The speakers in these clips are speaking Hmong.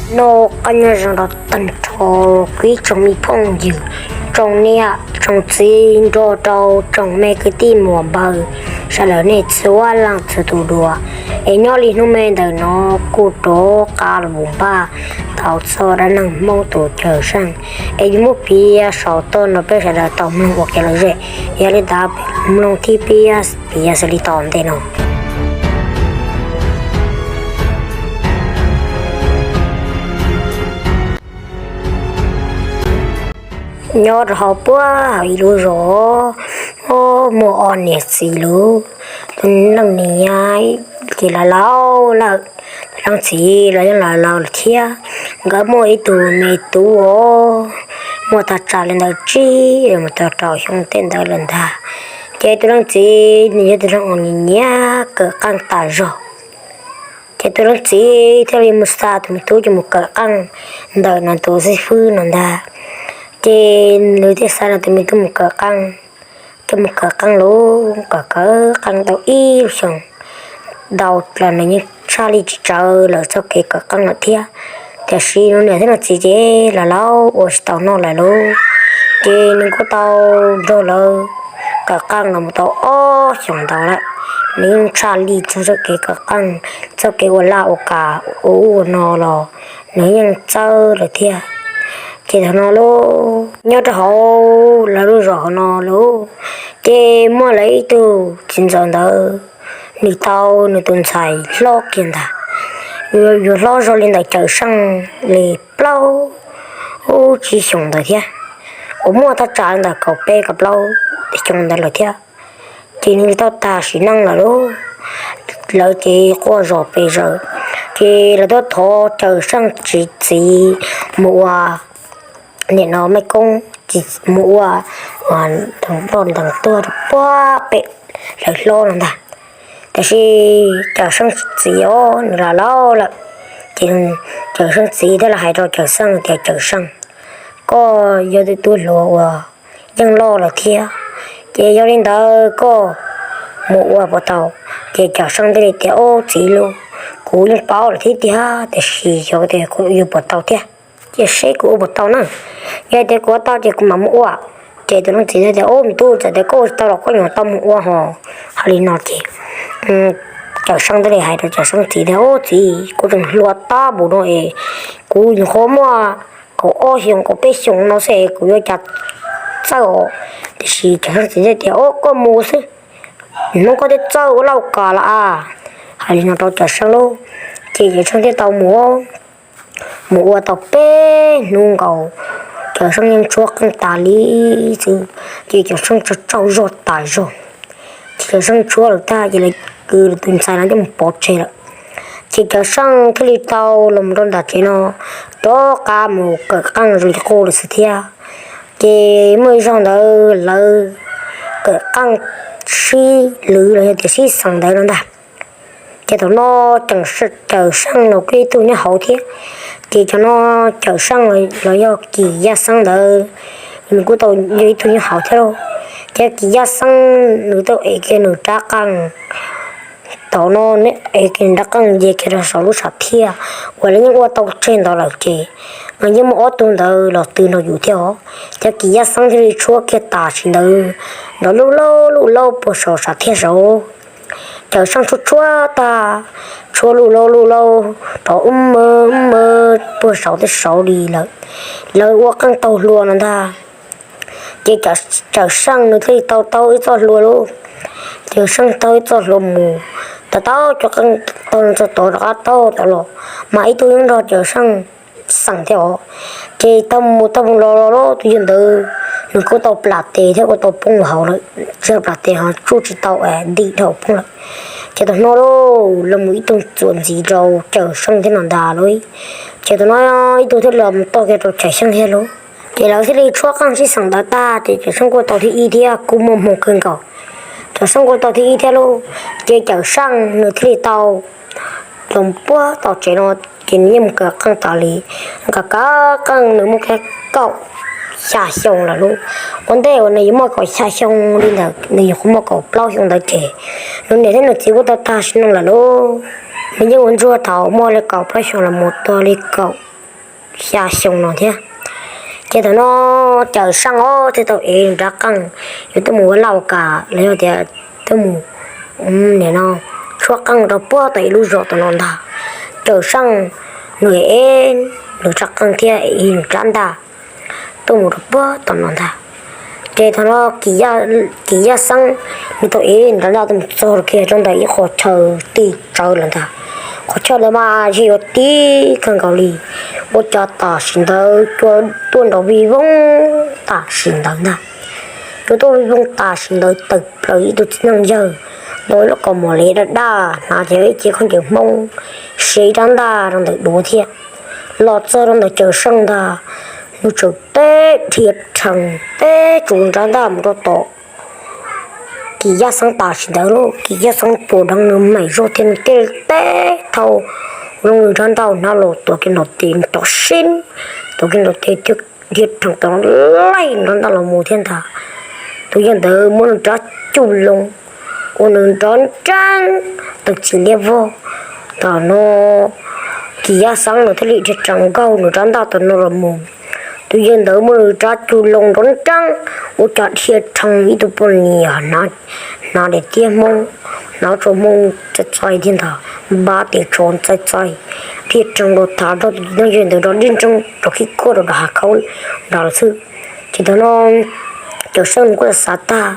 Noj qab nyob zoo rau tag nrho kuv ib tsoom me phooj ywg, tsoom niam tsoom txiv nrog rau tsoom me kwv tij muam npawg, sawv daws nej txhua leej txhua tus dua. Es nyob li hnub me ntawm no kuv rov qab los npaj tau txog dab neeg Hmoob tus Cawm Seej, es yuav muab piav saum toj no peb sawv daws tau mloog ua kev lom zem. Yog li ntawd mloog thiab piav piav xws li tom ntej no. Nyob rau hauv puag hauv ib lub zos, muaj ob niam txiv lawm. Tus leej niam ces los laus lawm, tus leej txiv los yeej los laus lawm thiab. Nkawd muaj ib tug me tub os, muaj thaj tsam li ntawm tsib mus rau rau xyoo tej ntawd lawm ntag. Ces tus leej txiv nws yog tus neeg uas nyiam nyiam kawm qeej tas zog. Ces tus leej txiv thiaj li mus xa tus me tub coj mus kawm qeej ntawm no tus xib fwb no ntag. Ces nws thiaj xa no tus me tub mus kawm qeej, coj mus kawm qeej lawm, kawm kawm qeej tau ib lub xyoo ntau los nws yeej tshaj li tsis tsawv lawm txoj kev kawm qeej lawm thiab. Tiam sis nws niam thiab nws txiv ces los laus ua tsis tau noj lawm lauj. Ces nws kuj tau nrog lawv kawm qeej los mus tau ob xyoos ntau lawm, nws yeej tshaj li txog txoj kev kawm qeej, txoj kev ua laj ua kam ua ub ua no los nws yeej txawj lawm thiab. Ces thaum no lauj, nyob rau hauv lawv lub zos hauv no lauj, ces muaj lawv ib tug txiv ntxawm ntawd, nws tau nws tus ntxhais hlob kiag ntag, yuav hlob zog li ntawm Cawm Seej li plaub tsib xyoos ntawd thiab, uas muaj thaj tsam li ntawm kaum peb kaum plaub xyoo ntawd lawm thiab. Ces nws tau tag sim neej lawm lauj, lawv ces quaj zom pes zaws, ces lawv tuaj thov Cawm Seej txiv mus ua nim no mej koob, mus ua nploj ntees tuaj rau puag pem lawv hlob no ntag. Tiam sis Cawm Seej txiv os nws los laus lawm, ces Cawm Seej txiv thiaj li hais rau Cawm Seej tias, Cawm Seej, koj yog tus tub hluas uas yeej loj lawm thiab, ces yog li ntawd koj mus ua puas tau? Ces Cawm Seej thiaj li tias, Ob txiv lauj, kuv yeej paub lawm thiab tiag, tiam sis yog tias kuv yuav puas tau thiab, cia seb kuv ua puas tau na. Yog tias kuv ua tau ces kuv mam mus ua. Ces tus leej txiv thiaj tias, Ob me tub, txawm tias koj ua tsis tau los koj nyuam tau mus ua hos. Hais li no ces Cawm Seej thiaj li hais rau Cawm Seej txiv tias, Ob txiv, kuv tseem hluas tab npaum no es kuv nyuam qhuav muaj kaum ob xyoos kaum peb xyoos no xwb es kuv yuav cas txawj os. Tiam sis Cawm Seej txiv thiaj tias, Ob, koj mus xwb, hnub koj twb txawj ua laj ua kam lawm a. Hais li no rau Cawm Seej lauj, ces Cawm Seej thiaj tau mus, mus ua tau peb hnub nkaus, Cawm Seej yeej tshuab qeej tas li xwb, ces Cawm Seej tsaug tsaug zog tas zog. Ces Cawm Seej tshuab lawm tag ces lawv kwv tus ntxhais no coj mus pov tseg lawm. Ces Cawm Seej thiaj li tau los rau nram tsev no rov qab mus kawm qeej zoo li qub lawm xwb thiab. Ces muaj ib zaug ntawd lawv kawm qeej sib lwv los yog tias sib xeem ntawd no ntag. Ces thaum no Cawm Seej los kuj ib tug nyob hauv thiab. Ces thaum no Cawm Seej los yog Kim Yaj Xeeb ntawd, nws kuj tau yog ib tug nyob hauv thiab lauj. Ces Kim Yaj Xeeb nws tau ev kiag nws rab qeej, thaum no nws ev kiag nws rab qeej nce kiag rau saum lub sam thiaj uas lawv yeej ua tau tseg ntawd lawm ces nws yeej muaj ob tug ntawd los tw nrog yus thiab os. Ces Kim Yaj Xeeb thiaj li tshuab kiag tam sim ntawd nrov luj laub luj laub puag saum sam thiaj saud. Cawm Seej tshuab tshuab tag, tshuab luj laub luj laub rov ub ma ub ma puag saum tej saud li lawm. Lawv ua qeej taug hlua no ntag. Ces Cawm Seej nws thiaj li tau taug ib txoj hlua lauj. Cawm Seej taug ib txoj hlua mus, taug taug cov qeej taug txog tod rov qab taug tod los, mas ib tug yeej nrog Cawm Seej xeem thiab os. Ces taug mus taug mus los los lauj, tus yawg ntawd nws kuj tau plam tes thiab kuj tau poob hauv lawm, tsis yog plam tes ho tsuj tsis tau, ntim dhau poob lawm. Ces thaum no lauj, los mus ib tug txuas ntxiv rau Cawm Seej thiab no ntag lauj. Ces thaum no ib tug thiaj los mus toj kiag rau Cawm Seej thiab lauj. Ces lawv thiaj li tshuab qeej sib xeem ntawd tag ces Cawm Seej kuj tau thib ib thiab kuj muaj hmoo kawg nkaus. Cawm Seej kuj tau thib ib thiab lauj. Ces Cawm Seej nws thiaj li tau los puag tom tsev no, ces nws yeej mus kawm qeej tas li. Nkawd kawm qeej nws muaj kiag kaum xya xyoo lawm lauj. Ua ntej uas nws yuav muaj kaum xya xyoo li ntawd nws nyuam qhuav muaj kaum plaub xyoo ntawd ces nws niam thiab nws txiv kuj tau tag sim neej lawm lauj. Nws yeej ua ntsuag thaum muaj li kaum plaub xyoo los mus txog li kaum xya xyoo no thiab. Ces thaum no Cawm Seej thiaj tau ev nws rab qeej yuav tuaj mus ua laj ua kam los yog tias tuaj mus, nim no, tshuab qeej rau puag tom ib lub zos tom no ntag. Cawm Seej nws ev nws rab qeej thiab ev nws rab ntaj tuaj mus rau puag tom no ntag. Ces thaum no Kis Yaj Xeeb nws tau ev nws rab ntaj tuaj mus txog rau kiag rau ntawm ib qhov chaw tij tsawv lawm ntag. Qhov chaw ntawd mas yeej yuav tib kawg nkaus li, ua cas tam sim ntawd cua tuaj nrov vij voog tam sim ntawd ntag. Cua tuaj vij voog tam sim ntawd tawm plaws ib tug txiv neej yawg ntaus lub kaus mom li daj daj, hnav ib cev khaub ncaws Hmoob, siv ib rab ntaj rau ntawm duav thiab. Los txog rau ntawm Cawm Seej ntag, nws txawm teb dhia rhees teb tsuas rab ntaj mus rau tom Kis Yaj Xeeb tam sim ntawd lauj. Kis Yaj Xeeb puas deev nws mam zog thiab nws thiaj teb thau zoo nws rab ntaj hnab los tuav kiag nrov tes rov sib, tuav kiag nrov tes thiab dhia rhees tau laij rab ntaj los mus thiab ntag. Tus yawg ntawd muab nws rab cuj loo ua nws nrov nreeb tawm txim liab vog. Thaum no Kis Yaj Xeeb nws thiaj li dhia rhees nkaug nws rab ntaj tom no los mus. Tus yawg ntawd muab nws rab cuj loo nrov nreeb ua cas dhia rhees ib tug poj niam hnav daim tiab Hmoob, hnav tsho Hmoob txaij txaij thiab ntag, npab tes tsho txaij txaij, dhia rhees los thav rau tus txiv neej yawg ntawd nrov dib nreeb rau khib khuab rau nram hav khaub nrad lawm xwb. Ces thaum no Cawm Seej nws kuj xav tag,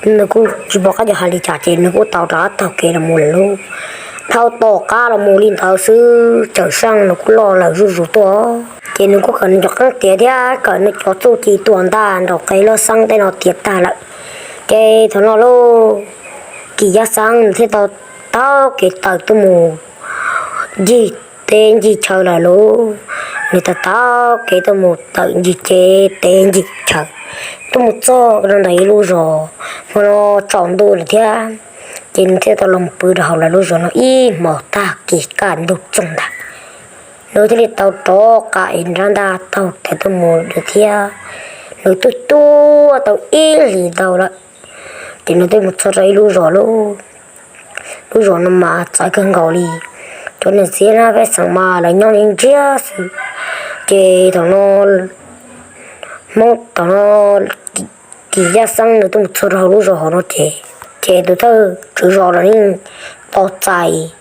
nws kuj tsis pom qab yuav hais li cas ces nws kuj tau rov qab taug kev los mus lawm lauj. Dhau tom qab los mus li ntawd xwb Cawm Seej nws kuj loj lawm zuj zus tuaj, ces nws kuj kawm nws cov qeej tiav thiab kawm nws cov txuj ci tuam ntaj nraum qe loj xeeb tej no tiav tag lawm. Ces thaum no lauj, Kis Yaj Xeeb nws thiaj tau taug kev tawm tuaj mus ncig teb ncig chaw lawm lauj. Nws tau taug kev tuaj mus tawm ncig teb ncig chaw, tuaj mus txog rau ntawm ib lub zos, hmo no tsaus ntuj lawm thiab. Ces nws thiaj tau los pw rau hauv lawv lub zos no ib hmos tag kis kaj ntug txoog ntag. Nws thiaj li tau rov qab ev rab ntaj taug kev tuaj mus lawm thiab. Nws tuaj tuaj tau ib hlis ntau lawm, ces nws twb mus txog rau ib lub zos lauj. Lub zos no mas txawv kawg nkaus li, cov niam txiv na pej xeem mas lawv nyob li ntsiag xwb. Ces thaum no Hmoob thaum no Kis Yaj Xeeb nws twb mus txog rau hauv lub zos hauv no ces, ces tus thawj tswv zos los yeej tos txais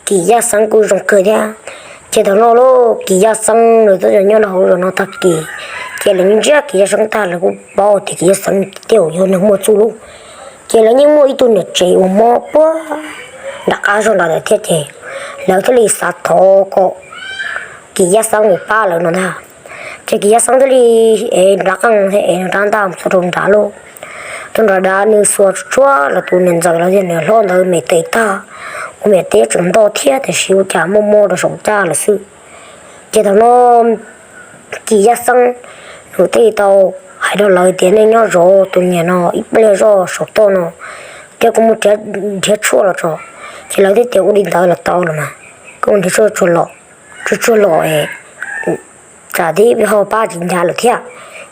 Kis Yaj Xeeb kuj zoo kawg thiab. Ces thaum no lauj, Kis Yaj Xeeb nws twb nyob rau hauv lub zos no tag kis, ces lawv ntsiab Kis Yaj Xeeb tag lawv kuj paub tias Kis Yaj Xeeb tej zaum yog neeg muaj txuj lub. Ces lawv yeej muaj ib tug niam tsev uas mob puag nram qab zog nrad lawm thiab ces lawv thiaj li xav thov kom Kis Yaj Xeeb mus pab lawv no ntag. Ces Kis Yaj Xeeb thiaj li ev nws rab qeej thiab ev nws rab ntaj mus txog rau nrad lauj. Txog nrad nws xuas tshuab los tus niam ntxawm los yog niam hlob ntawd me tes tag, ua me tes tseem ntoj thiab tiam sis ua cas muaj mob rau saum caj lawm xwb. Ces thaum no Kis Yaj Xeeb nws thiaj li tau hais rau lawv tias nej nyob zov tus niam no ib pliag zoj saum toj no, thiab kuv mus nrhiav tshuaj los tso. Ces lawv thiaj tias ua li ntawd los tau los mas, koj mus nrhiav tshuaj tsuag los, tshuaj tsuag los es tsam tib pliag ho pab tsis ncav lawm thiab.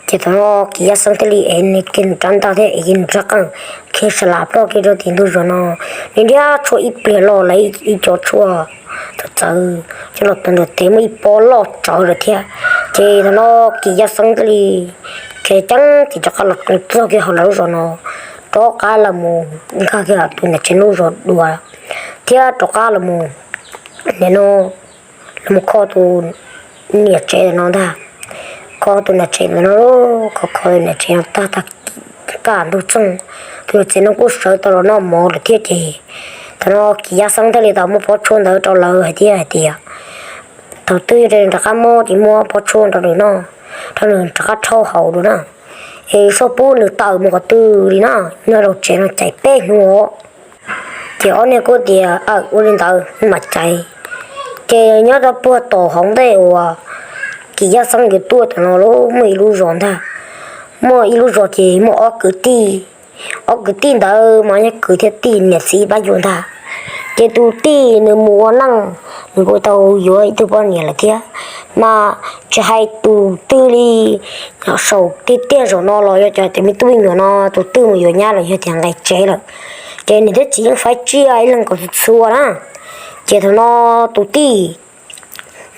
Ces thaum no Kis Yaj Xeeb thiaj li ev kiag nws rab ntaj thiab ev kiag nws rab qeej, khiav sa las ploj kiag rau tim ntug zos no, nws nrhiav tshuaj ib pliag los lawv ib co tshuaj txawv txawv coj los tuav nram tes muaj ib pob loj tsawv lawm thiab. Ces thaum no Kis Yaj Xeeb thiaj li khiav ceev tim rov qab los txog kiag hauv lawv lub zos no, rov qab los mus nkag kiag tus niam tsev lub zos dua, thiab rov qab los mus, nim no, los mus kho tus niam tsev ntawm no ntag. Kho tus niam tsev ntawm no, kho kho tus niam tsev no tag tag kaj ntug txoog, tus niam tsev no kuj sawv tau los noj mov lawm thiab ces thaum no Kis Yaj Xeeb thiaj li tau muab pob tshuaj ntawd rau lawv hais thiab hais tias thaum twg yog nws rov qab mob ces muab pob tshuaj rau nws noj, rau nws rov qab rhaub haus dua na, es txhob pub nws tawm mus qhov twg li na, nyob rau tsev no cais peb hnub os. Ces ob niag kuj tias aw ua li ntawd mam cais. Ces nyob rau puag tom hauv ntej uas Kis Yaj Xeeb yuav tuaj tom no lauj, muaj ib lub zos ntag. Muaj ib lub zos ces muaj ob kwv tij, ob kwv tij ntawd mas yog kwv thiab tij niam txiv pab yuav ntag. Ces tus tij nws mus ua neej, nws kuj tau yuav ib tug poj niam lawm thiab, mas tsis hais tus twg li, saum tiag tiag zaum no los yog cov me tub me nyuam no tus twg mus yuav nyab los yog tias nqis tsev lawm, ces niam thiab txiv yeej faib tsiaj ib leeg kom txhua txhua na. Ces thaum no tus tij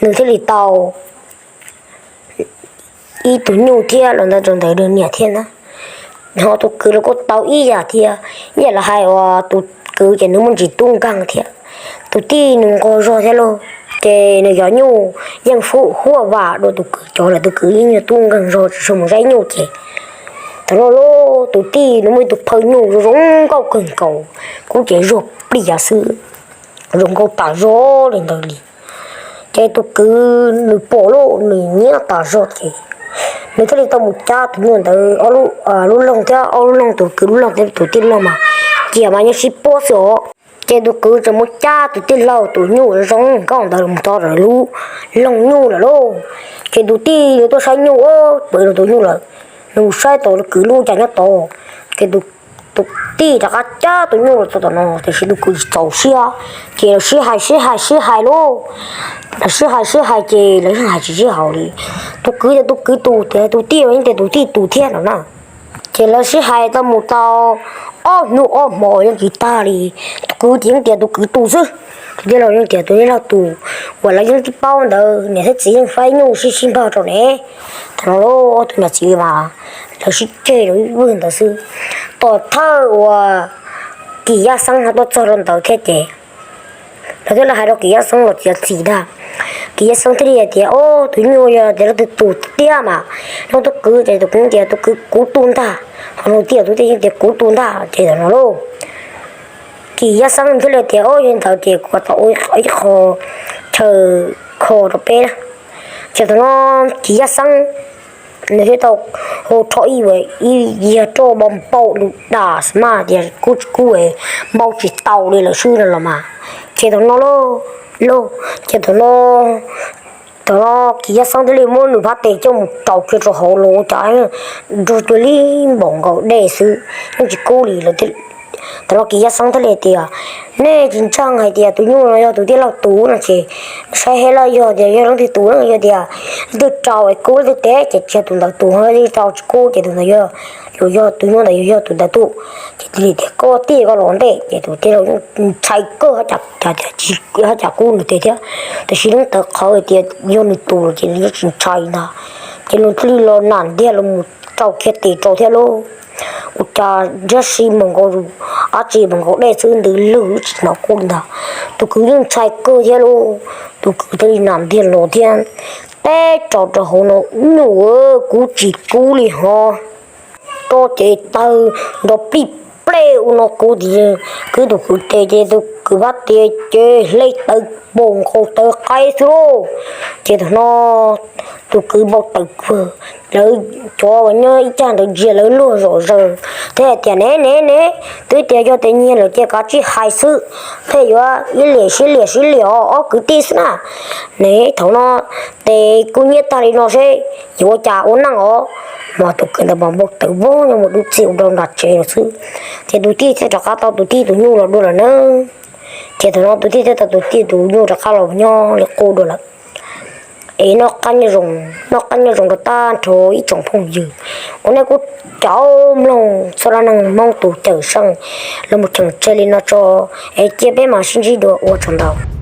nws thiaj li tau ib tug nyuj thiab los ntawd rau ntawm nws niam thiab na. Ho tus kwv los kuj tau ib yam thiab, ib yam li hais uas tus kwv ces nws muaj ntsis tub nkeeg thiab, tus tij nws nquag zog thiab lauj. Ces nws cov nyuj yeej huaj vam dua tus kwv cov lawm, tus kwv yeej yog tub nkeeg zog tsis tshua mus saib nyuj ces. Thaum no lauj, tus tij nws muaj ib tug phaw nyuj zoo zoo nkauj kawg nkaus, kub ces zuag plias xwb, zoo nkauj tas zog li ntawd li. Ces tus kwv nws pom lauj, nws nyiam tas zog ces nws thiaj li tau mus cab tus nyuj ntawd, lub loog thiab ob lub loog, tus kwv lub loog thiab tus tij lub loog mas cia mas yeej sib puab xwb os. Ces tus kwv tseem mus cab tus tij laug tus nyuj zoo nkauj ntawd los txog lub loog nyuj lawm lauj. Ces tus tij nws tuaj saib nyuj, pom tus nyuj lawm, nws mus saib tau tus kwv lub cas nyob tod. Ces tus tij rov qab cab tus nyuj los txog tom no tiam sis tus kwv tsis txaus siab, ces lawv sib hais sib hais sib hais lauj. Lawv sib hais sib hais ces lawv yeej hais tsis sib haum li. Tus kwv tias tus kwv tus, tias tus tij los yeej tias tus tij tus thiab no na. Ces lawv sib hais tau mus tau ob hnub ob hmo yeej tsis tag li, tus kwv ces yeej tias tus kwv tus xwb, tus tij laug yeej tias tus tij laug tus. Uas lawv yeej tsis paub ntawd, niam thiab txiv yeej faib nyuj sib sib npog rau ne. Thaum no ob tug niam txiv mas lawv sib ceg rau ib vwg ntawd xwb. Tom thawj uas Kim Yaj Xeeb ho tuaj txog rau ntawd thiab ces lawv thiaj li hais rau Kim Yaj Xeeb los txiav txim ntag. Kim Yaj Xeeb thiaj li hais tias, Ob, tus nyuj yog tias leej twg tus tiag mas, nug tus kwv ces tus kwv tias tus kwv kuv tus ntag, ho nug tij los tus tij yeej tias kuv tus ntag. Ces thaum no lauj, Kim Yaj Xeeb thiaj li tias, Ob, yog li ntawd ces kuv tau ua ib qho chaw kho rau peb na. Ces thaum no Kim Yaj Xeeb nws thiaj tau hu rho ib, ib yiag roj npau npau lus dam xwb mas tias kub tsis kub, npau tsis tau li lawm xwb no los mas. Ces thaum no lauj, ces thaum no, thaum no Kim Yaj Xeeb thiaj li muab nws phab tes coj mus rau kiag rau hauv los ua cas nrog cuag li npaum nkaus dej xwb, yeej tsis kub li lawm. Thaum no Kim Yaj Xeeb thiaj li tias, Nej tsis ntseeg hais tias tus nyuj no yog tus tij laug tus no ces saib hais lawm, yog tias yog leej twg tus no, yog tias leej twg rau es kub, leej twg teb ces tsis yog tus ntawd tus, leej twg rau tsis kub ces tus ntawd yog, yuav yog tus nyuj ntawd yuav yog tus ntawd tus. Ces thiaj li tias, Koj tij, koj los ntej. Ces tus tij laug ntshai kawg, hais cas kub nws tes thiab, tiam sis leej tawv qhawv tias yog nws tus lawm ces nws yeej tsis ntshai ntag. Ces nws thiaj li los nam ntiag los mus rau kiag tes rau thiab lauj. Ua cas nrhiav si npaum nkaus, dab tsi npaum nkaus dej xwb ntws lwj tsis hnov kub li ntag. Tus kwv yeej ntshai kawg thiab lauj, tus kwv thiaj li nam ntiag los thiab teb rau rau hauv no, Nyuj, kub tsis kub li ho. Roj ces tawg nrov plij plej ua no kub tiag. Kwv tus kwv tes ces tus kwv phab tes ces hle tawv npaum nkaus tawv qaib xwb lauj. Ces thaum no tus kwv npau taws kawg, lawv cov uas nyob ib cag ntawd ntsia lawv luag zom zaws thiab hais tias, Ne ne ne, twb tias yog tes nyiag lawm ces kav tsij hais xwb, thiaj yuav ib liam sib liam sib liam os ob kwv tij xwb na. Ne thaum no tes kub nyiab tag li no seb yuav ua cas ua neej os. Mas tus kwv ntawd mas npau taws vog nyob mus dub txij ua rau nram tsev lawm xwb. Ces tus tij thiaj rov qab tau tus tij tus nyuj los dua lawm na. Ces thaum no tus tij thiaj tau tus tij tus nyuj rov qab los nyob li qub dua lawm. Es noj qab nyob zoo, noj qab nyob zoo rau tag nrho ib tsoom phooj ywg uas nej kuj caum mloog txoj dab neeg Hmoob tus cawm seej los mus cheem tseg li no tso, es cia peb mam sib ntsib dua, ua tsaug ntau.